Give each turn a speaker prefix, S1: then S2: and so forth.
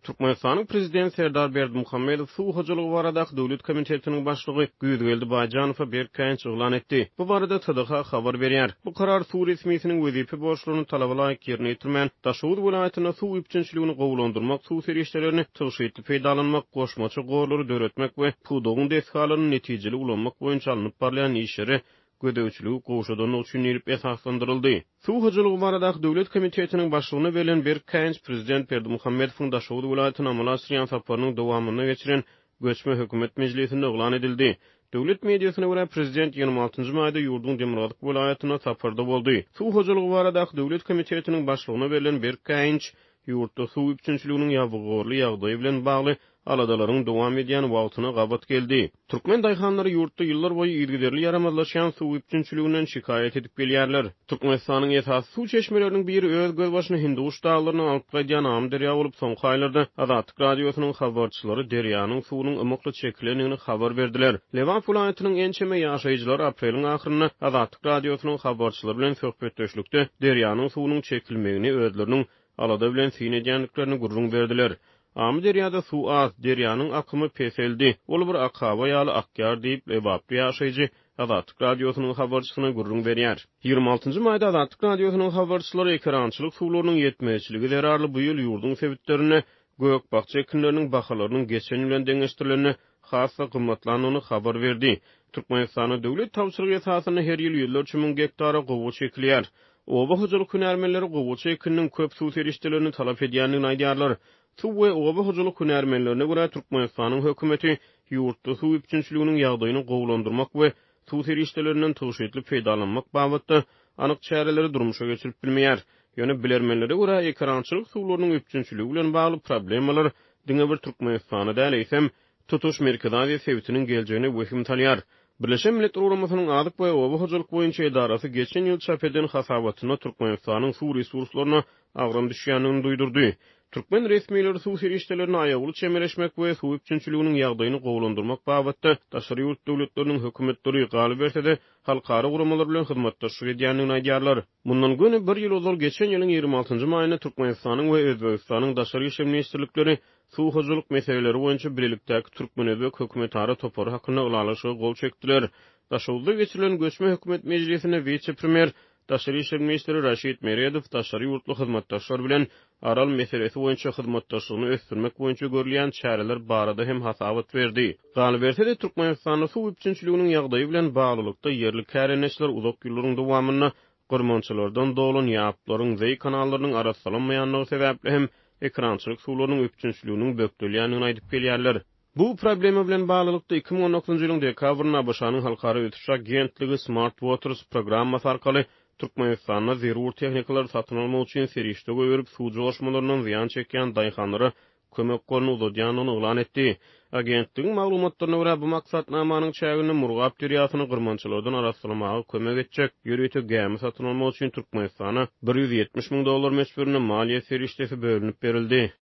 S1: Türkmenistanyň Prezidenti Serdar Berdimuhamedow Suw hojalygy baradaky döwlet komitetiniň başlygy Güýzgeldi Baýjanowa berk käýinç yglan etdi. Bu barada TDH habar berýär. Bu karar suw resmisiniň wezipe borçlaryny talaba laýyk ýerine ýetirmän, Daşoguz welaýatynda suw üpjünçiligini gowulandyrmak, suw serişdelerini tygşytly peýdalanmak, goşmaça gorlary döretmek we pudagyň desgalaryny netijeli ulanmak boýunça alnyp barylýan işlere gözegçiligi gowşadandygy üçin diýlip esaslandyryldy. Suw hojalygy baradaky döwlet komitetiniň başlygyna berlen berk käýinç prezident Berdimuhamedowyň Daşoguz welaýatyna amala aşyrýan saparynyň dowamynda geçiren göçme hökümet mejlisinde yglan edildi. Döwlet mediasyna görä, prezident 26 njy maýda ýurduň demirgazyk welaýatynda saparda boldy. Suw hojalygy baradaky döwlet komitetiniň başlygyna berlen berk käýinç ýurtda suw üpjünçiliginiň ýabygorly ýagdaýy bilen bagly aladalaryň dowam edýän wagtyna gabat geldi. Türkmen daýhanlary ýurtda ýyllarboýy yzygiderli ýaramazlaşýan suw üpjünçiliginden şikaýat edip gelýärler. Türkmenistanyň esasy suw çeşmeleriniň biri öz gözbaşyny Hindiguş daglaryndan alyp gaýdýan Amyderýa bolup, soňky aýlarda Azatlyk Radiosynyň habarçylary derýanyň suwunyň ymykly çekilendigini habar berdiler. Lebap welaýatynyň ençeme ýaşaýjylary apreliň ahyrynda Azatlyk Radiosynyň habarçylary bilen söhbetdeşlikde derýanyň suwunyň çekilmegini özleriniň alada bilen syn edýändiklerini gürrüň berdiler. Amyderýada suw az, derýanyň akymy peseldi, ol bir akaba ýaly akýar diýip, lebaply ýaşaýjy Azatlyk Radiosynyň habarçysyna gürrüň berýär. 26 njy maýda Azatlyk Radiosynyň habarçylary ekerançylyk suwlarynyň ýetmezçiligi zerarly bu ýyl ýurduň sebitlerinde gök-bakja ekinleriniň bahalarynyň geçen ýyl bilen deňeşdirilende has-da gymmatlandygyny habar berdi. Türkmenistanda döwlet tabşyrygy esasynda her ýyl ýüzlerçe müň gektara gowaça ekilýär. Oba hojalyk hünärmenleri gowaça ekininiň köp suw serişdelerini talap edýändigini aýdýarlar. Suw we oba hojalyk hünärmenlerine görä, Türkmenistanyň hökümeti ýurtda suw üpjünçiliginiň ýagdaýyny gowulandyrmak we suw serişdelerinden tygşytly peýdalanmak babatda anyk çäreleri durmuşa geçirip bilmeýär. Ýöne bilermenlere görä, ekerançylyk suwlarynyň üpjünçiligi bilen bagly problemalar diňe bir Türkmenistana däl, eýsem, tutuş Merkezi Aziýa sebitiniň geljegine wehim salýar. Birleşen Milletler Guramasynyň Azyk we oba hojalyk boýunça edarasy geçen ýyl çap eden hasabatynda Türkmenistanyň suw resurslaryna agram düşýändigini duýdurdy. Türkmen resmileri suw serişdelerine aýawly çemeleşmek we suw üpjünçiliginiň ýagdaýyny gowulandyrmak babatda daşary ýurt döwletleriniň hökümetleri, galyberse-de, halkara guramalar bilen hyzmatdaşlyk edýändigini aýdýarlar. Mundan göni bir ýyl ozal, geçen ýylyň 26 njy maýynda Türkmenistanyň we Özbegistanyň Daşary işler ministrlikleri suw hojalyk meseleleri boýunça bilelikdäki türkmen-özbek hökümetara topary hakynda ylalaşyga gol çekdiler. Daşoguzda geçirilen göçme hökümet mejlisinde wise-premýer, daşary işler ministri Raşid Meredow daşary ýurtly hyzmatdaşlar bilen Aral meselesi boýunça hyzmatdaşlygyny ösdürmek boýunça görülýän çäreler barada hem hasabat berdi. Galyberse-de, Türkmenistanda suw üpjünçiliginiň ýagdaýy bilen baglylykda ýerli kärendeçiler uzak ýyllaryň dowamynda gyrmançalardan dolan ýaplaryň, zeý kanallarynyň arassalanmaýandygy sebäpli hem ekerançylyk suwlarynyň üpjünçiliginiň bökdelýändigini aýdyp gelýärler. Bu problema bilen baglylykda, 2019-njy ýylyň dekabrynda ABŞ-nyň Halkara ösüş agentligi Smart Waters programmasy arkaly Türkmenistanda zerur tehnikalary satyn almak üçin serişde goýberip, suw joşmalaryndan zyýan çekýän daýhanlara kömek goluny uzadýandygyny yglan etdi. Agentligiň maglumatlaryna görä, bu maksatnamanyň çäginde Murgap derýasyny gyrmançalardan arassalamaga kömek etjek ýörite gämi satyn almak üçin Türkmenistana 170 müň dollar möçberinde maliýe serişdesi bölünip berildi.